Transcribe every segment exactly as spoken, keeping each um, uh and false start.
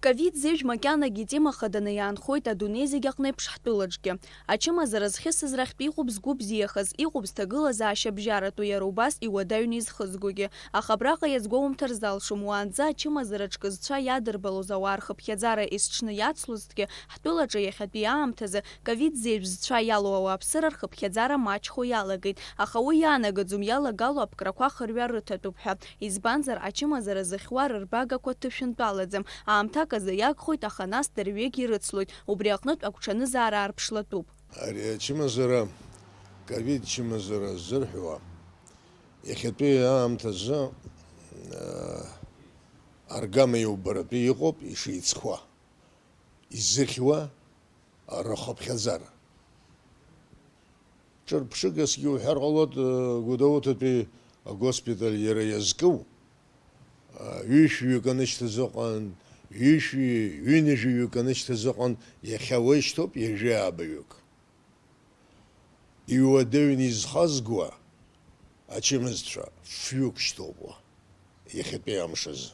Ковид зежә макьанагьы итема хаданы иаанхоит адунеи зегь аҟны еиԥш ҳтәылаҿгьы. Ачымазара зхьысыз рахьтә иҟоуп згәы бзиахаз, иҟоуп зҭагылазаашьа бжьаратәу, иара убас иуадаҩны изхызгогьы. Аха абраҟа иазгәоумҭар залшом, уаанӡа ачымазара ҿкы зцәа иадырбалоз ауаа рхыԥхьаӡара есҽны иацлозҭгьы, ҳтәылаҿы иахьатәи аамҭазы ковид зежә зцәа иалоу ауааԥсыра рхыԥхьаӡара маҷхо иалагеит, аха уи иаанагаӡом иалагало аԥкрақәа хырҩа рыҭатәуп ҳәа. Избанзар, ачымазара зыхьуа рырбагақәа ҭышәынтәалаӡам. Аамҭак азы иагхоит, аха нас дырҩегь ирыцлоит. Убри аҟнытә агәҽанызаара аарԥшлатәуп. Ари ачымазара, ковид чымазара ззырҳәауа, иахьатәи аамҭазы, аа, аргама иубаратәы иҟоуп ишеиҵхуа, изыхьуа рхыԥхьаӡара. Ҿырԥшыгасгьы уҳәар ҟалоит, э, Гәдоуҭатәи агоспиталь иара иазкыу, э, ҩышәҩык анышьҭаз ыҟан, ҩышәи ҩынҩажәаҩык анышьҭаз ыҟан, иахьа уеишьҭоуп ҩажәи аабаҩык. Иуадаҩны изхазгуа ачымазцәа фҩык шьҭоуп уа, иахьатәи амш азы.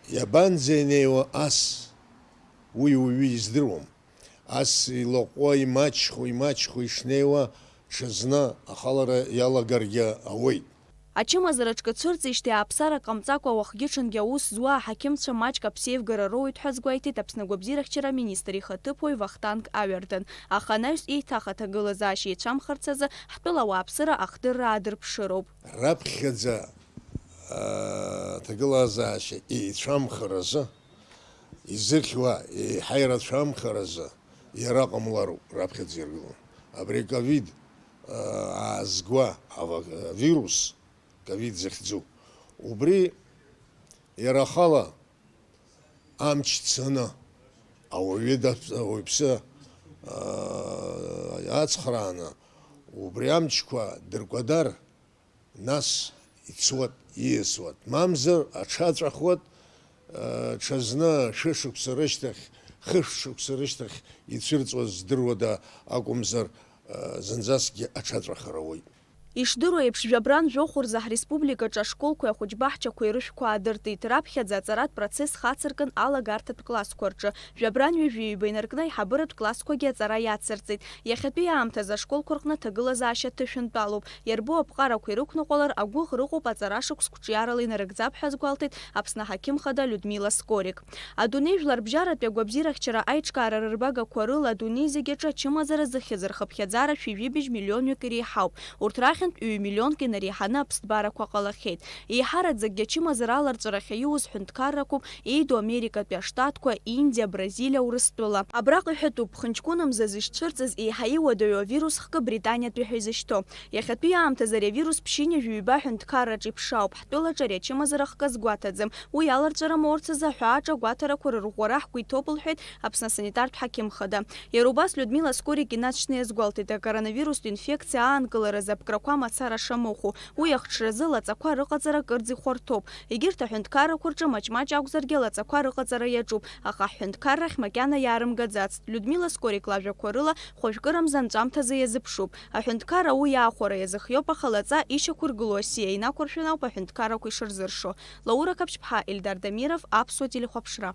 Иабанӡа инеиуа ас, уи уаҩы издыруам. Ас илаҟәуа, имаҷхо, имаҷхо ишнеиуа, ҽазны ахалара иалагаргьы ауеит. Ачымазара ҿкы цәырҵижьҭеи ааԥсарак ҟамҵакәа уахгьы-ҽынгьы аус зуа аҳақьымцәа маҷк аԥсеивгара роуеит ҳәа азгәеиҭеит Аԥсны агәабзиарахьчара аминистр ихаҭыԥуаҩ Вахтанг Аҩардан. Аха анаҩс еиҭах аҭагылазаашьа еицәамхарц азы ҳтәыла ауааԥсыра ахдырра аадырԥшыроуп. Раԥхьаӡа, аа, аҭагылазаашьа еицәамхаразы, изыхьуа еиҳа ирацәамхаразы иара ҟамлароуп раԥхьаӡа иргылон. Абри ковид, аа, аазгуа ава-, авирус, ковид захьӡу, убри иара ахала амч цаны, ауаҩы дап-, ауаҩԥсы, аа, ацхрааны, убри амчқәа дыркәадар, нас ицуат, ииасуат. Мамзар, аҽаҵәахуат, аа, ҽазны шәышықәса рышьҭахь, хышә шықәса рышьҭахь ицәырҵуаз здыруада акәымзар, аа, зынӡаскгьы аҽаҵәахар ауеит. Ишдыру еиԥш, жәабран жәохә рзы ҳреспубликаҿы ашколқәеи ахәыҷбаҳчақәеи рышәқәа аадыртит, раԥхьаӡа аҵаратә процесс хацыркын алагарҭатә классқәа рҿы, жәабран ҩажәи ҩба инаркны аиҳабыратә классқәагьы аҵара иацырҵеит. Иахьатәи аамҭазы ашколқәа рҟны аҭагылазаашьа ҭышәынтәалоуп. Иарбоу аԥҟарақәа ирықәныҟәалар агәыӷра ыҟоуп аҵара шықәс қәҿиарала инарыгӡап ҳәа азгәалҭеит Аԥсны аҳақьым хада Людмила Скорик. Адунеи жәларбжьаратәи агәабзиарахьчара аиҿкаара рырбагақәа рыла адунеи зегь аҿы ачымазара зыхьыз рхыԥхьаӡара шәи жәибжь миллионҩык иреиҳауп. Урҭ рахьынтә ҩ-миллионк инареиҳаны аԥсҭбарақәа ҟалахьеит. Еиҳараӡакгьы ачымазара аларҵәарахь ииуз ҳәынҭқаррақәоуп Еидоу Америкатәи Аштатқәа, Индиа, Бразилиа, Урыстәыла. Абраҟа иҳәатәуп, ԥхынҷкәынамза зышцәырҵыз еиҳа иуадаҩу авирус хкы Британиатәи ҳәа изышьҭоу. Иахьатәи аамҭазы ари авирус ԥшьынҩажәи ҩба ҳәынҭқарраҿы иԥшаауп. Ҳтәылаҿы ари ачымазара хкы азгәаҭаӡам. Уи аларҵәара амоурц азы аҳәааҿа агәаҭарақәа рырӷәӷәара ҳгәы иҭоуп, лҳәеит Аԥсны асанитартә ҳақьым хада. Иара убас Людмила Скорик инаҵшьны иазгәалҭеит, акоронавирустә инфекциа аанкыларазы аԥкрақәа мацара шамыхәо. Уи ахҽразы лаҵақәа рыҟаҵара кырӡа ихәарҭоуп. Егьырҭ аҳәынҭқаррақәа рҿы маҷ-маҷ акәзаргьы алаҵақәа рыҟаҵара иаҿуп, аха ҳҳәынҭқаррахь макьана иаарымгаӡацт. Людмила Скорик лажәақәа рыла, хәажәкырамза анҵәамҭазы иазыԥшуп. Аҳәынҭқарра уи иаахәара иазыхиоуп, аха лаҵа ишьақәыргылоу асиа инақәыршәаны ауп аҳәынҭқаррақәа ишырзыршо. Лаура Қаԥшьԥҳа, Ельдар Дамиров, Аԥсуа телехәаԥшра.